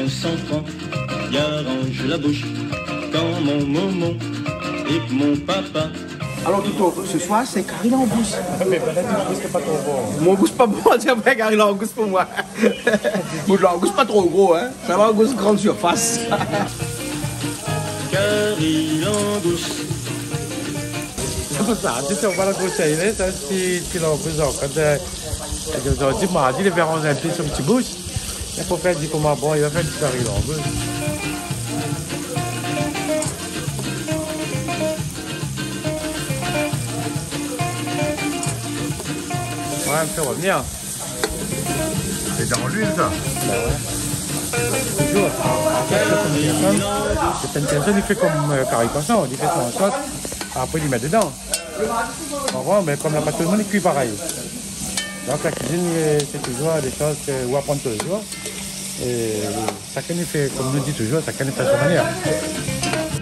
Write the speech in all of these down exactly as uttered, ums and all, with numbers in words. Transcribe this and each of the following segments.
San fran, i aranz la boush kan mon momon èk mon papa. Alors, Toto, ce soir, c'est kari langous. Mé pétèt langous, sé pa tro bon. Mon gou pa bon, tiens, ouais, kari langous pou moin. Bon, langous pa tro gro, hein. Sa va, langous grande surface. Kari langous. Sé pou sa, di, ou va la grosèr, sa, ti, ti langous, an fèt, euh, zordi, mardi, lé vèr onz in pé son ti boush. Mé pou fé di koman bon, li va fé di kari langous. Ouais, mi fé revenir. Sé dan luil, sa ? Bin ouais. Toujour. An fèt, sé konm pèrsone, sé konm pèrsone, li fé konm, euh, kari poison, li fé son sos, apré li mèt dedan. Ou konpran ? Mé konm la pa tout le moun i kui parèy. Donk la kuizine, euh, sé toujour dé shoz ke ou aprann toujour. É shakinn i fé, konm nou di toujour, shakinn i fé a son manièr.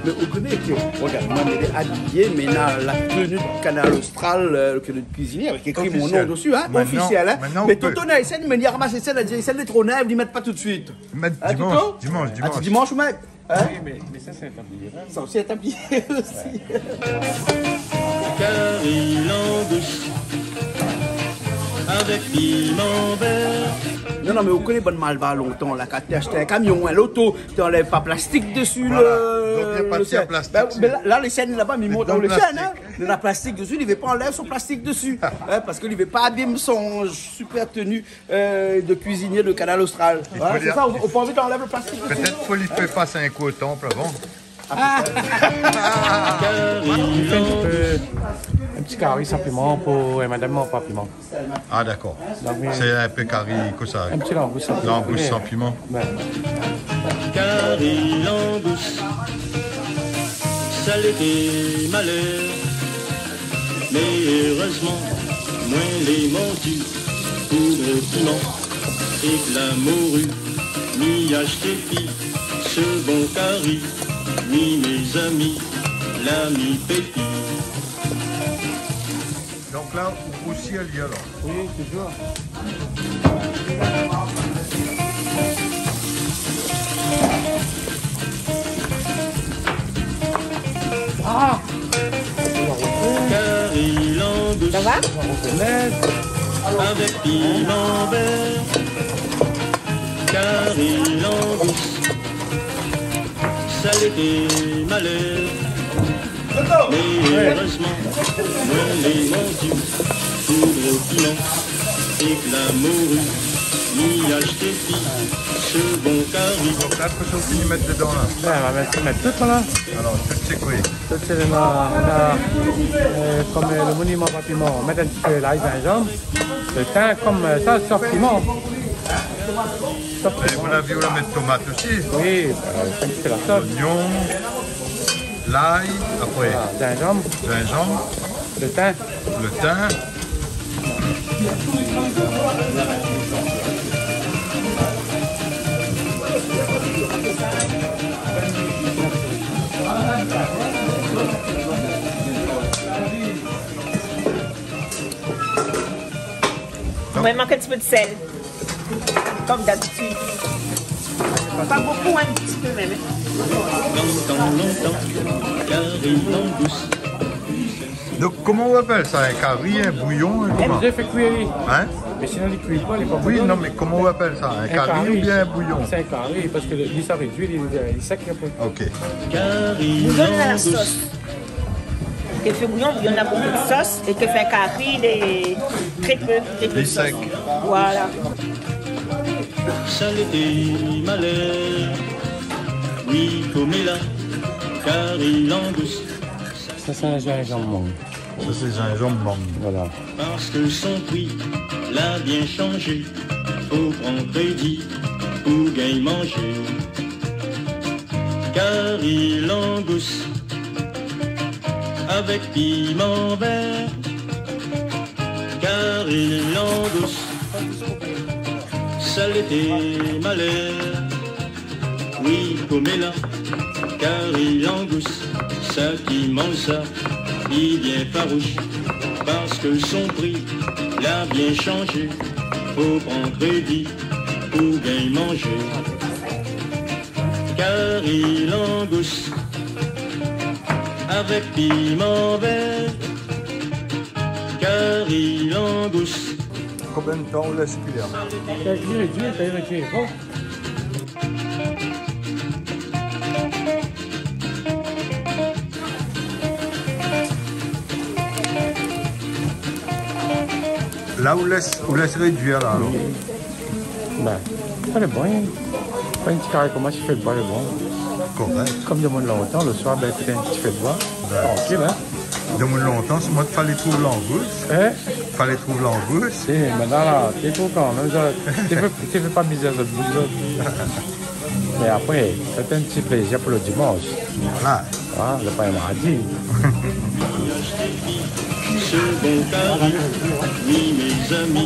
Mé ou koné ke, regard, moin, mi lé abiyé, mé na la tenue de Kanal Austral, euh, tenue de cuisinier, avèk ékri mon nom dessus, hein, officiel, hein. Maintenant, maintenant, on peut. Mé Toto, na, éséy, mé li ramas, éséy, la, éséy, lé tro nèv, li mèt pa tout de suite. Mèt dimansh, dimansh. Ah, Toto ? Dimansh, dimansh. Ah, dimansh, ou mèt. Hein ? Oui, mé, mé sa, sé in tablié, hein. Sa osi, in tablié osi. Kari langous avèk piman vèr. Non, non, mé ou koné bann malbar lontan la, kan té ashté in kamion, in loto, té anlèv pa plastik desi. Voilà. Donk, na pa de sèn. Bin, mé la, la, lé sèn laba, mi mont dan lé sèn, hein. Plastik. Néna plastik desi, li vé pa anlèv son plastik desi. Hein, parske li vé pa abim son super tenue euh, de cuisinier de Kanal Austral. Voilà, sé sa, ou, ou pa anvi anlèv le plastik osi. Pétèt fo li fé pas in kou o tanp avan. Ah. Mi fé in ti pé, in ti kari san piman pou, euh, madam, pa piman. Ah, dakor. Donk, mé sé in pé kari, kosa ? In ti langous san piman. Langous san piman. Ouais. Kari langous, sa lété malèr. Mé érèzman, moin lé mordi pou gro piman. Èk la mori, mi ashté pi se bon kari. Mi, mézami, la mi péti. Donk la, ou rousi ali, alor ? Oui, toujour. Ah ! Kari langous. Sa va ? Avèk piman vèr. Kari langous. Sa lété malèr. Mé érèzman, moin lé mordi pou gro piman. Èk la mori, mi ashté pi se bon kari. Donk la, kosa ou fini mèt dedan la ? Bin, nou va mèt, mèt tout la. Alor, tout sé koué ? Tout sé la, la, euh, konm, euh, le moun i manz pa piman, mèt in ti pé lay, zinzanm, le tin, konm, euh, sa, sof piman. Sof piman. É mon avi, ou va mèt tomat osi ? Oui, euh, sé in ti pé la sos. Zoignon, lay, apré. Voilà, zinzanm. Zinzanm. Le tin. Le tin. Donk, i mank in ti pé de sèl. Konm dabitid. Pa bokou, in ti pé mèm, hein. Lontan, lontan, kari langous. Donk, koman ou apèl sa ? In kari, in bouyon, in koman ? Li fé kui ali. Hein ? Mé sinon, li kui pa, li lé pa bouyon. Oui, non, mé koman ou apèl sa ? In kari oubien in bouyon ? In kari. Sé in kari, parske li, li sa rédui, li, li sèk in pé. Ok. Kari langous. Bouyon, na la sos. Ke fé bouyon, bouyon na bonpé de sos, é ke fé kari, lé tré pé, tré pé de sos. Li sèk. Voilà. Sa lété malèr, oui, koméla, kari langous. Sa, sé in zinzanm mang. Sa, sé zinzanm mang. Voilà. Parske son pri la bien shanzé, fo pran krédi pou gingn manzé. Kari langous avèk piman vèr. Kari langous, sa lété malèr. Oui, koméla, kari langous, sak i manz sa, li bien faroush, parske son pri la bien shanzé, fo pran krédi pou gingn manzé. Kari langous avèk piman vèr. Kari langous. Konbien d'tan ou lès kui la ? Èk li rédui, kan li rédui, bon. La ou lès, ou lès rédui la, alor ? Bin, lé bon, in. Kan in ti kari i komans, i fé boi, lé bon. Korèk. Konm demoun lontan, lo soir, bin, ékout in ti fé d'boi. Bin. Trankil, in. Demoun lontan, sé moin ki falé trouv langous. In ? Falé trouv langous. Si, mé la, la, sé pou kan mèm, sa, té fé, té fé pa bizar, sa, bizar. Mé apré, sé in ti plézir pou lo dimansh. Voilà. A, lo pa in mardi. Sé bon kari, oui, mézami.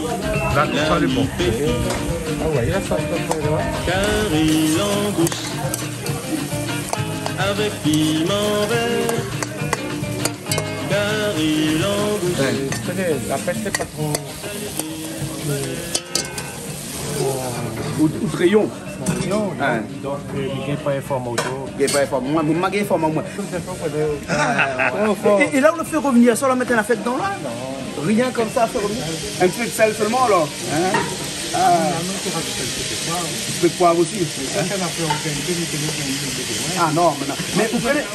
La, sa lé bon. A oué, la, sa, sa, sa, oué. Kari langous avèk piman vèr. Kari langous. Oué. Koné, la pèsh lé pa tro, euh, Out-, Outre-Lyon. Outre-Lyon, in. Donk, euh, li gingn pa inform aou ? Gingn pa inform amoin, moin, moin gingn inform amoin. Tout sa, sa, sa, sa. É, é la, ou la fé revnir sa, ou la mèt in afèr dedan la ? Non. Rien konmsa, fé revnir. In ti pé d'sèl solman, alor. In ? A. Non, non, ou rajout in ti pé d'poiv. In ti pé d'poiv osi. Mé sa, in ? Sa na pa okin idé, mé sé nou ki gingn, mé sé nou. A non, mé non. Mé ou koné, in.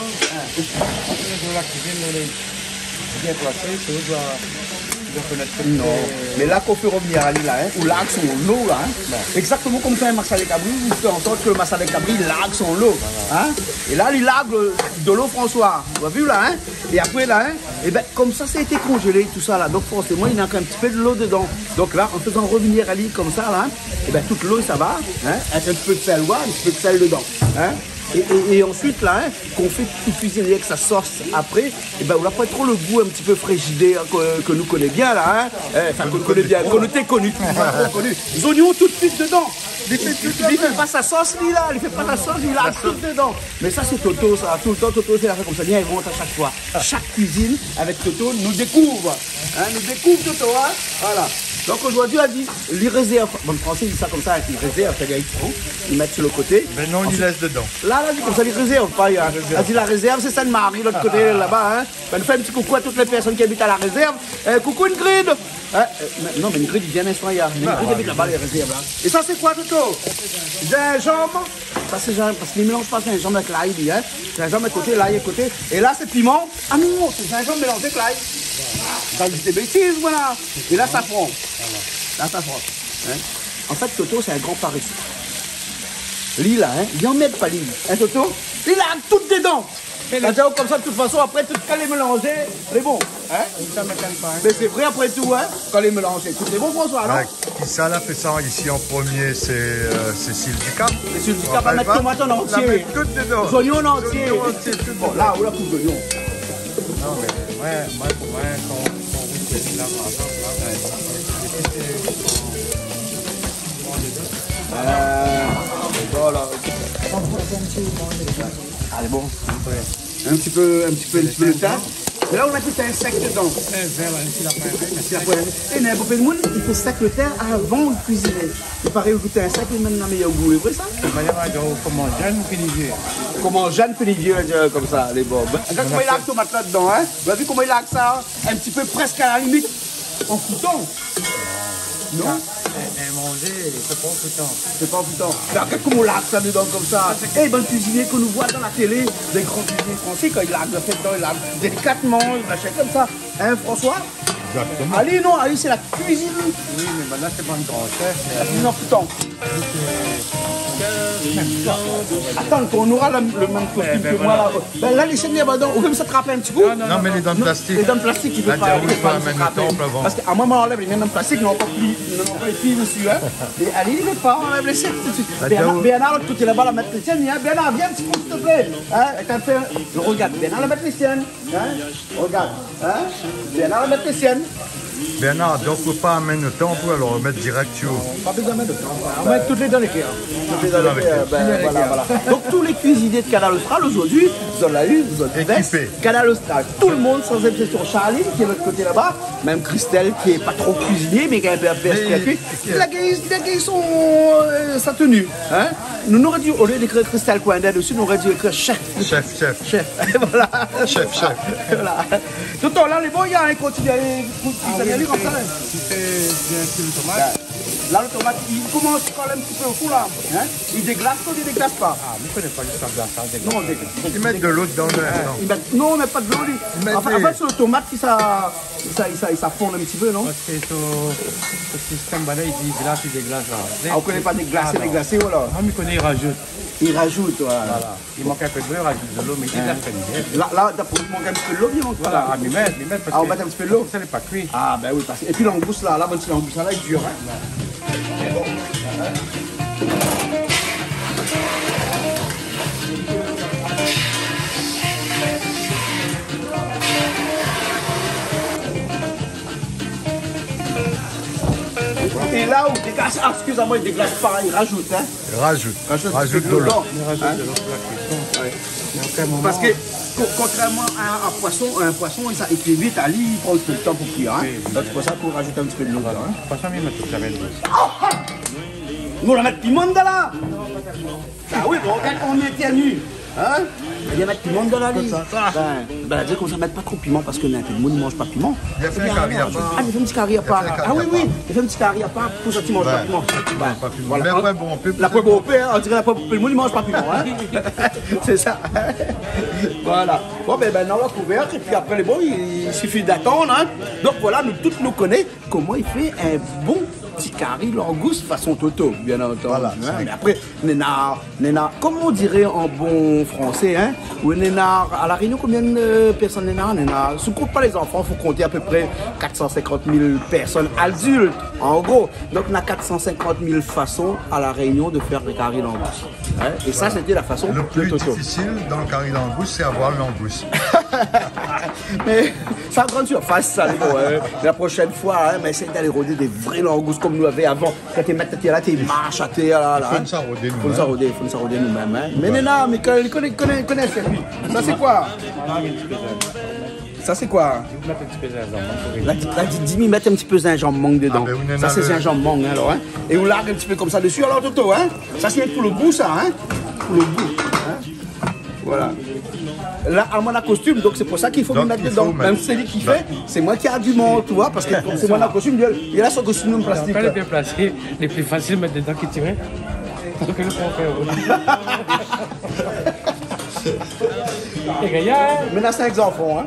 Apré, dan la kuizine, nou lé bien plasé, sé ou doi, doi konèt. Non. Mé la, kan ou fé revnir ali la, in, ou larg son lo la, in. Oué. Égzaktoman konm fé in masalé kabri, ou fé an sort ke lo masalé kabri i larg son lo, in. É la, li larg lo, de lo, François. Ou la vi la, in. É apré la, in, é bin, konmsa, sa la été konzélé, tousa la. Donk, forséman, néna ankor in ti pé d'lo dedan. Donk la, an fézan revnir ali konmsa la, in, é bin, tout lo i sava, in, avèk in ti pé d'sèl, oué, in ti pé d'sèl dedan, in. É, é, é ansuit la, in, kan ou fé, ou kuizine avèk sa sos apré, é bin, ou la pa tro lo gou in ti pé frizidèr ke, ke nou koné bien la, in. É, anfin, ke nou koné bien, ke nou té koni, pa tro koni. Zonion tout suit dedan. Li fé tout, li fé pa sa sos, li la, li fé pa sa sos, li larg tout dedan. Mé sa, sé Toto, sa. Toultan, Toto, sé la fé konmsa. Li invant a shak foi. Shak kuizine avèk Toto, nou dékouv. In, nou dékouv Toto, in. Voilà. Donk, zordi, la di, li rézèrv. Bon, fransé i di sa konmsa, li rézèrv, sétadir i pran, i mèt su lo koté. Bin non, li lès dedan. Ansuit, la, la di konmsa, li rézèrv pa, in. Li rézèrv. La di la Rézèrv, sé Sainte-Marie, lot koté, laba, in. Bin, nou fé in ti koukou a tout lé pèrsone ki abit a la Rézèrv. Euh, koukou Ingrid. In, euh, mé, non, mé Ingrid i vien insin, la. Mé Ingrid i abit laba, lé Rézèrv, la. É sa, sé koi, Toto ? Zinzanm. Sa, sé zinzanm, parske li mélanz pa zinzanm avèk lay, li, in. Zinzanm in koté, lay in koté. É la, sé piman. A non, sé zinzanm mélanzé avèk lay. Sa, sé dé bétiz, voilà. É la, safran. La, safran. In ? An fèt, Toto, sé in gran parésé. Li la, in, li anmèrd pa li. In, Toto ? Li larg tout dedan. Sa i di aou konmsa, de tout fason, apré, tout kan lé mélanzé, lé bon, in ? Sa i étonn pa, in ? Mé sé vré, apré tou, in, kan lé mélanzé, tout lé bon, François, non ? Oué. Kisa la fé sa isi an promié ? Sé, euh, Cécile Ducap. Cécile Ducap la mèt tomat an antié. La mèt tout dedan. Zonion an antié. Zonion an antié, tout dedan. Bon, la, ou la koup zonion. Non, mé moin, moin, pou moin, kan, kan ou fé la, par égzanp, la, oué. Euh, voilà. Alé, bon. Oué. In ti pé, in ti pé, in ti pé lo tin. Mé la, ou la mèt lo tin sèk dedan. É, voilà, in ti lapin. In ti lapin. É, mé bonpé d'moun i fé sèk lo tin avan de kuiziné. I paré ke lo tin sèk i donn in méyèr gou, lé vré sa ? Madam, alor, koman Jeanne Pélivier. Koman Jeanne Pélivier, euh, konmsa, lé bon. Gard koman li larg tomat la dedan, in. Ou la vi koman li larg sa, in ti pé prèsk a la limit an koutan. Non ? É, é manzé, sé pa an koutan. Sé pa an koutan. Mé gard koman li larg sa dedan konmsa. É, bann kuizinié ke nou voi dan la télé, dé gran kuizinié fransé, kan i larg la tèt dedan, i larg délikatman, i mashine konmsa. In, François ? Égzaktoman. Ali, non, ali, sé la kuizine. Oui, mé banna, sé pa in gran shèf, mé la kuizine an koutan. Atann, kan ou nora la, lo mèm kostim ke moin, la. Bin, la, lé shèn lé abadan. Ou pé trap in ti kou ? Non, non, non, mé lé dan plastik. Lé dan plastik, i pé pa, i pé pa trapé. Parske amoin, moin anlèv lé mien dan plastik, non, ankor pli, non, ankor pli dési, in. É ali, i vé pa, anlèv lé shèn tout suit. Bernard, Bernard, lot koté laba, la mèt lé sienn, in. Bernard, vien in ti kou, s'il te plaît. In, atann, fé, regard, Bernard la mèt lé sienn. In ? Regard, in ? Bernard la mèt lé sienn. Bernard, donk, ou pé pa amenn lo tanp, alor, ou mèt dirèk, ou ? Pa bezoin mèt lo tanp, in. Ou mèt tout lé dan lé kèr. Tout lé dan lé kèr, bin, voilà, voilà. Donk, tout lé kuizinié de Kanal Austral, zordi, zot la u, zot la vi. Ékipé. Kanal Austral, tout lo moun, san égzépsion. Charline, ki lé lot koté laba, mèm Christelle, ki lé pa tro kuizinié, mé ki lé in pé, in pé, mé la gingn, la gingn son, euh, sa tenu, in ? Nou noré di, olié d'ékrir Christelle Coindin desi, nou noré di ékrir chef. Chef, chef. Chef. Voilà. Chef, chef. Voilà. Toto, la, lé bon, i fé in kontinié, i fé konm sa, la. Li fé bien kui lo tomat. La, lo tomat, li komans kol in ti pé o fon, la. Hein ? Li déglas, ou li déglas pa ? Ah, mi koné pa ziska glasaz, déglas. Non, déglas. I mèt de lo dedan, non ? I mèt, non, i mèt pa de lo, li. I mèt... Anfin, anfin, sé lo tomat ki sa, ki sa, ki sa, ki sa fonn in ti pé, non ? Parske, parske sé in banna i di glas, i déglas, la. Ah, ou koné pa déglasé, déglasé, voilà. Ah, mi koné, i rajout. I rajout, voilà. Voilà. I mank in pé de lo, i rajout de lo, mé i déglas pa bien. La, la, d'apré ou, i mank in ti pé de lo, i mank pa. Voilà, ah, mi mèt, mi mèt, parske... Ah, ou mèt in ti pé de lo. Sa lé pa kui. Ah, bin oui, parske, épi langous, la, la, bann ti langous, la, lé dir, hein. É la, ou déglas, ah, eskiz amoin, i déglas pa, i rajout, hein. I rajout. Rajout de lo. Rajout de lo pou la kuison. Hein ? Ouais. Mé a okin moman... Parske, ko-, kontrèrman a, a in poison, in poison, sa, i kui vit, ali, i pran in pé de tan pou kuir, hein. Oui, oui. Donk, sé pou sa k'i rajout in ti pé de lo dedan, hein. Poison, mi mèt tout sa mèm. Nou la mèt piman dedan la. Ah oui, bon, regard, on éternue. Hein ? Li la mèt piman dedan la, li. Sa, sa. Bin, bin, di konmsa, mèt pa tro piman parske néna in pé d'moun i manz pa piman. Li la fé in kari apar. Ah, li la fé in ti kari apar. Li la fé in kari apar. Ah oui, oui, li la fé in ti kari apar. Pou sak i manz pa piman. Bin, pa piman. Voilà. Mé apré, bon, on pé... La pwèv bon, hein, on diré la pwèv, tout lo moun i manz pa piman, hein. Sé sa. Voilà. Bon, bin, bin, nou la kouvèr, épi apré, lé bon, i, i sifi d'atann, hein. Donk voilà, nou tout, nou koné koman i fé in bon ti kari langous fason Toto, bien antandi, hein. Voilà, sé vré. Mé apré, néna, néna, koman i diré an bon fransé, hein, ou néna, a La Rényon, konbien de pèrsone néna ? Néna, si ou kont pa lé zanfan, fo konté a pé pré kat san sinkant mil pèrsone adilt, an gro. Donk, néna kat san sinkant mil fason a La Rényon de fèr dé kari langous. Hein ? É sa, sété la fason de Toto. Lo pli difisil dan lo kari langous, sé avoir langous. Mé sa, grann sirfas, sa, lé bon, hein. La proshèn foi, hein, mé éséy alé rod dé vré langous konm nou lavé avan. Kan té mèt atèr la, té marsh atèr la, la, hein. Fo nou sa rod nou mèm. Fo nou sa rod, fo nou sa rod nou mèm, hein. Mé néna, mé kan, koné, koné, koné, sé li. Sa, sé koi ? Sa, sé koi ? Mèt in ti pé zinzanm mang pou... La di, la di, di mi mèt in ti pé zinzanm mang dedan. Ah, bin, ou néna... Sa, sé lo zinzanm mang, hein, alor, hein. É ou larg in ti pé konmsa desi, alor, Toto, hein. Sa, sé pou lo gou, sa, hein. Pou lo gou, hein. Voilà. La, amoin la kostim, donk sé pou sa k'i fo mèt dedan. Donk, i fo mèt. Mèm sé li ki fé, bin, sé moin ki ardu, tu vois, parske konm sé moin la kostim, li, li la son kostim plastik. Kan lé bien plasé, lé pli fasil mèt dedan ki tiré. Donk, lo pran fé. Lé gayar, hein ? Mé néna sink zanfan, hein.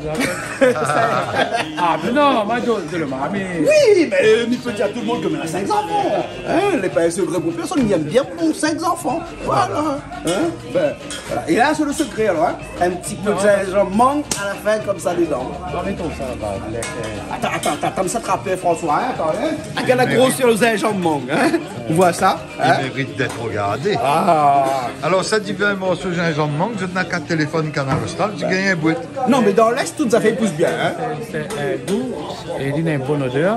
Ah, mé non, ma di, di lo mami. Oui, mé, euh, mi pé dir a tout lo moun ke mi néna sink zanfan. Hein, lé pa in sekré pou pèrsone, mi èm bien mon sink zanfan. Voilà. Hein ? Bin, voilà. É la, sé lo sekré, alor, hein. In ti pé de zinzanm mang a la fin, konmsa, dedan. Non, mé tout sa, la, lé... Atann, atann, atann, atann, sa trap, François, hein, atann, hein. Regard la grosèr lo zinzanm mang, hein. Ou voi sa ? Hein ? I mérit d'èt regardé. Ah. Alor, sa i fé in morso zinzanm mang, zot na ka téléfone Kanal Austral, zot i gingn in boit. Non, mé dan l'Est, tout zafèr i pous bien, hein. Sé, sé in gou, é li na in bon odèr.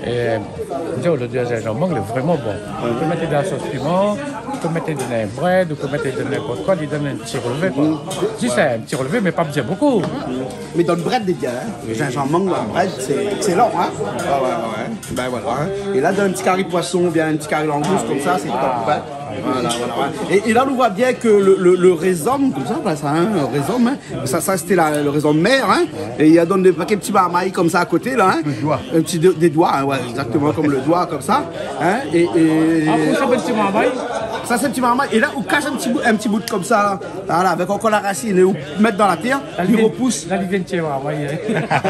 É, mi di, lodèr zinzanm mang, lé vréman bon. Ou pé mèt dan la sos piman, ou pé mèt dan in brèd, ou pé mèt dan ninport koi, li donn in ti relevé, koi. Zis in ti relevé, mé pa bézoin bonpé. Mé dan lo brèd, lé bien, hein. Oui. Zinzanm mang dan lo brèd, sé ékselan, hein. Ouais, ouais, ouais, ouais. Bin voilà, hein. É la, dan in ti kari poison oubien in ti kari langous konmsa, sé top, hein. Voilà, voilà, ouais. É, é la, nou voi bien ke lo, lo, lo rézanm, konmsa, la, sa, hein, lo rézanm, hein. Sa, sa, sété la, lo rézanm mèr, hein. É li la donn dé pakèt ti marmay konmsa a koté, la, hein. Lo doi. In ti dé, dé doi, hein, ouais, égzaktoman konm lo doi, konmsa, hein. É, é... Ah, pou sa, in ti marmay. Sa, sé in ti marmay. É la, ou kas in ti bout, in ti bout konmsa, la. Voilà, avèk ankor la rasine, é ou mèt dan la tèr, li repous. La, li vien tié marmay, hein.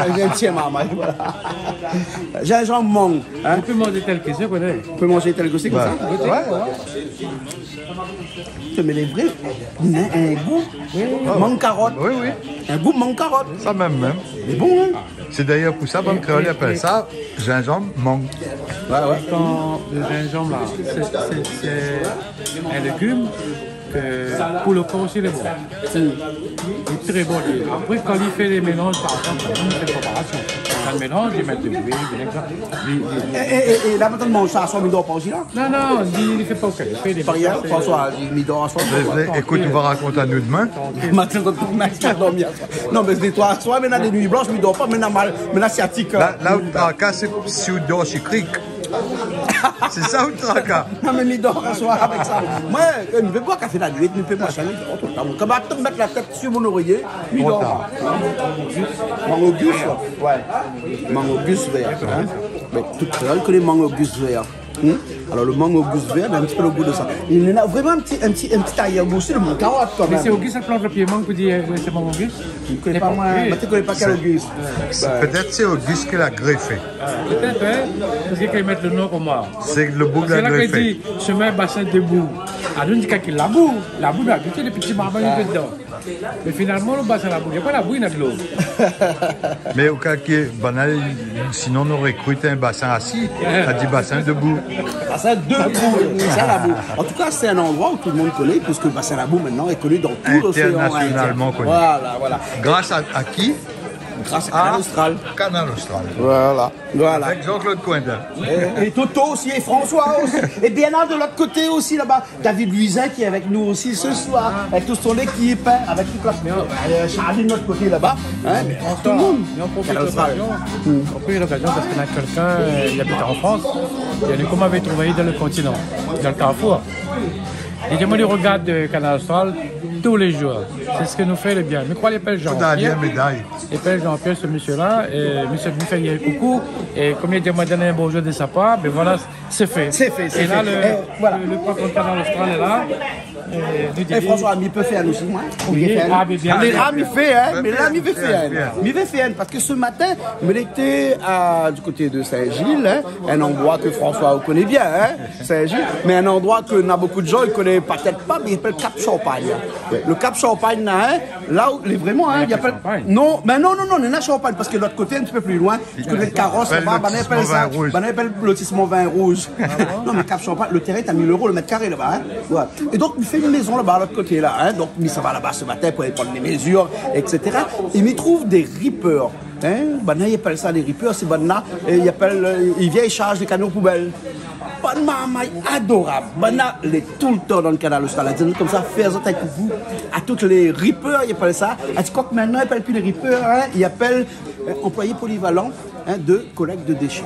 Li vien tié marmay, voilà. Zinzanm mang, hein. Ou pé manz tèl ke sé, koi. Ou pé manz tèl ke sé, konmsa. Ouais. Ouais. Mé lé vré, néna in gou mang karot. Oui, oui. In gou mang karot. Sa mèm, mèm. Lé bon, hein. Sé dayèr pou sa, bann kréol i apèl sa zinzanm mang. Ouais, ouais. Kan lo zinzanm la, sé, sé, sé in légim ke pou lo kor osi, lé bon. Lé tré bon, li. Apré, kan li fé lé mélanz, par égzanp, li fé préparasyon. Sa mélanz, li mèt de luil, vinèg, sa. Li, li, li... É, é, é, é la, mintnan, manz sa, aswar, mi dor pa osi, la ? Non, non, li, li fé pa okin, li fé dé... Par égzanp, François, li, mi dor aswar. Mé, mé, ékout, ou va rakont anou domin. Trankil. Mintnan, mintnan, mi dormi aswar. Non, mé sé dé troi aswar, mé na dé nuit blansh, mi dor pa, mé na mal, mé na siatik, la, la, out traka, sé si ou dor si krik. Sé sa out traka. Non, mé mi dor aswar avèk sa. Moin, euh, mi pé boir kafé la nuit, mi pé machin, mi dor toultan. Kan mi atann mèt la tèt si mon oréyé, mi dor. Kontan. Mango gus, ouais. Mango gus vèr, hein. Mé tout le moun i koné mango gus vèr. Hmm ? Alor, le mango gus vèr, na in ti pé le gou de sa. Néna vréman in ti, in ti, in ti arièr-gou osi, le mango karot, kan mèm. Mé sé Auguste la plant le pié mang pou dir, euh, sé mango gus ? Mi koné pa, moin. Moin, mi koné pa kèl Auguste. Sé, pétèt sé Auguste ki la gréfé. Ah, pétèt, hein, parske kan i mèt le non konmsa. Sé le boug la gréfé. Sé la ke li di, shemin Basin de Bou. Ah, nou di kan ki Labou. Labou, nou la gouté, lé pti marmay dedan. Mé finalman, le Basin Labou, na pa Labou, na dolo. Mé o ka ke, banna, sinon, nou noré kri in basin asi, la di Basin de Bou. Basin de Bou, sé sa, Labou. En tout cas, c'est un endroit où tout le monde connaît, puisque Bassin Labou, maintenant, est connu dans tout l'océan Indien. Internationalement connu. Voilà, voilà. Grâce à, à qui ? Grâce à Kanal Austral. Kanal Austral. Voilà, voilà. Avèk Jean-Claude Coindin. É, é Toto osi, é François osi. É Bernard de l'ot koté osi, laba. David Louisin ki lé avèk nou osi se soir, avèk tout son lékip, hein, avèk tout la, euh, Charlie de l'ot koté laba, hein, mé tout le moun. François, mi profit de l'okazion. Mi profit de l'okazion parske na kèlkin, euh, li abit an Frans. Li di amoin, koman ou la trouvé dan le kontinan, dan le Carrefour. Li di amoin, li rogard, euh, Kanal Austral tou lé zour. Sé sak nou fé le bien. Mi kroi li apèl Jean-Pierre. Fo donn ali in méday. Li apèl Jean-Pierre, se mésyé-la. É mésyé, mi fé ali in koukou. É kom li di amoin, donn in bonzour de sa par, bin voilà, sé fé. Sé fé, sé fé. É la, le, é voilà, le, le patron de Kanal Austral lé la. É, é François, mi pé fé in osi, moin. Oui, mi pé fé in. Ah, mé bien sir. Lé rar mi fé, hein, mé la, mi pé fé in. Bien, bien. Mi pé fé in, parske se matin, mi lété a, du koté de Saint-Gilles, hein, in landroi ke François ou koné bien, hein, Saint-Gilles, mé in landroi ke na bonpé de moun i koné pétèt pa, mé i apèl Cap Champagne. Le Cap Champagne, la, hein, la ou lé vréman, hein, i apèl... Non, mé non, non, non, néna Champagne, parske l'ot koté, in ti pé pli loin, du koté de Carrosse, laba, banna i apèl sa, lotisman Vin Rouge. Banna i apèl lotisman Vin Rouge. Ah bon ? Non, mé Cap Champagne, le térin lé a mil euro le mèt karé laba, hein. Voilà. É donk, mi fé in mézon laba, l'ot koté la, hein. Donk, mi sava laba se matin pou alé pran dé mézir, et cetera. É mi trouv dé ripèr, hein. Banna i apèl sa dé ripèr, sé banna, é i apèl, euh, i vien, i sharz lé kamion poubèl. Bann marmay adorab. Banna lé toultan dan le Kanal Austral. La di anou konmsa, fé azot in koukou a tout lé ripèr, i apèl sa. A ti kok mintnan, i apèl pi lé ripèr, hein, i apèl, euh, employé polyvalent, hein, de collecte de déchets.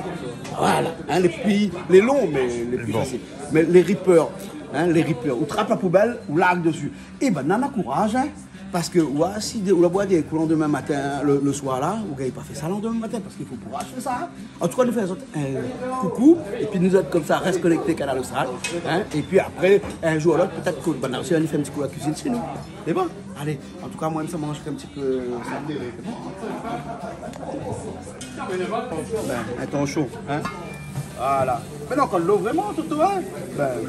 Voilà, hein, lé pli, lé lon, mé lé pli fasil. Mé lé ripèr, hein, lé ripèr. Ou trap la poubèl, ou larg dési. É banna na kouraz, hein. Parske, oué, si dé, ou la boir dé kou landemin matin, le, le soir la, ou gingn pa fé sa landemin matin, parske i fo kouraz fé sa, hein. An tou ka, nou fé azot in koukou, épi nou zot konmsa, rès konèkté Kanal Austral, hein, épi apré, in zour ou l'ot, pétèt ke, bin, nou sa fé in ti kou la kuizine shé nou. Sé bon ? Alé, an tou ka, moin, sa manz in ti pé, sa. Bin, atansion, hein. Voilà. Mé non, kan lo vréman, Toto, hein. Bin.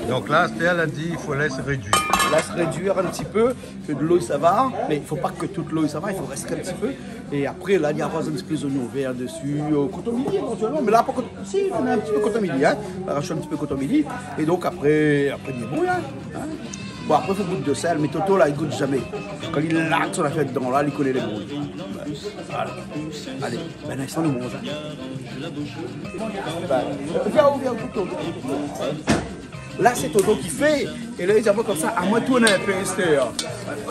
Donk la, Esther la di, i fo lès rédui. Lès rédui in ti pé, ke dolo i sava, mé i fo pa ke tout dolo i sava, i fo rès in ti pé. É apré, la, i aroz in ti pé zoignon vèr dési, euh, kotomili, évantuèlman. Mé la, pa kot-, si, néna in ti pé kotomili, hein. Arash in ti pé kotomili. É donk, apré, apré, lé bon, hein. Hein. Bon, apré, fo gout de sèl, mé Toto, la, li gout zamé. Kan li larg son afèr dedan, la, li koné lé bon. Voilà. Alé, bin, linstan, nou manz, hein. Bin, vien, vien, Toto. La, sé Toto ki fé. É la, li di amoin konmsa, amoin tourn in pé, Esther.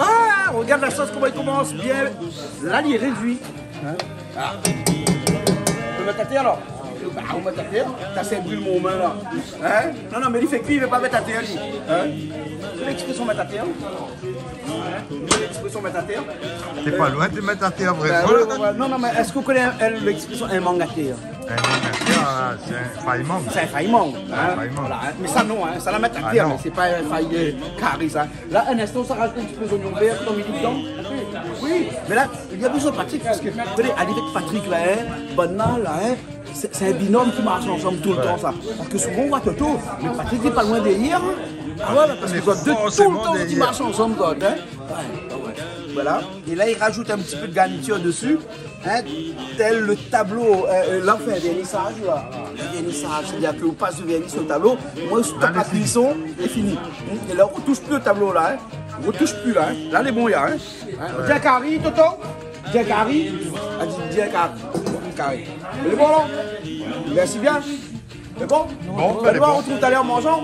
Ah, rogard la sos, koman li komans bien. La, li lé rédui. Hein ? Ah. Ou pé mèt atèr, alor ? Ba, ou mèt atèr. Sa, sé bril mon min, la. Hein ? Non, non, mé li fé kui, li vé pa mèt atèr, li. Hein ? Sé léksprésyon mèt atèr. Hein ? Léksprésyon mèt atèr. Sé pa loin de mèt atèr, vré. Ba, oué, oué, oué. Non, non, mé èske ou koné, euh, léksprésyon in mang atèr ? In mang atèr, ah, sé in fay mang. Sé in fay mang, hein. In fay mang. Voilà, hein. Mé sa, non, hein. Sa, la mèt atèr, ah, non, mé sé pa in fay, euh, kari, sa. La, in instan, sa rajout in ti pé zoignon vèr, kotomili dedan. Oui, mé la, li la bezoin Patrick, parske, regardé, avèk Patrick, la, hein, banna, la, hein, sé, sé in binom ki marsh ansanm toultan, sa. Parske souvan, ou voi Toto, mé Patrick lé pa loin dèryèr, hein. Ah oué, parske lé zot dé forséman toultan, zot i marsh ansanm, zot, hein. Oué, oué, oué. Voilà. É la, li rajout in ti pé de garnitir dési. Hein, tèl le tablo, euh, euh, la, ou fé in vèrnisaz, la. In vèrnisaz, sétadir ke ou pas le vèrni su le tablo, moin, ou stop la kuison, lé fini. Hein, é la, ou toush pi le tablo, la, hein. Ou toush pi, la, hein. La, lé bon, la, hein. Hein, oué. Bien kari, Toto ? Bien kari ? La di bien karé. Karé. Lé bon, non ? Mèrsi bien. Lé bon ? Bon, ben, lé bon. Retrouv talèr an manzan.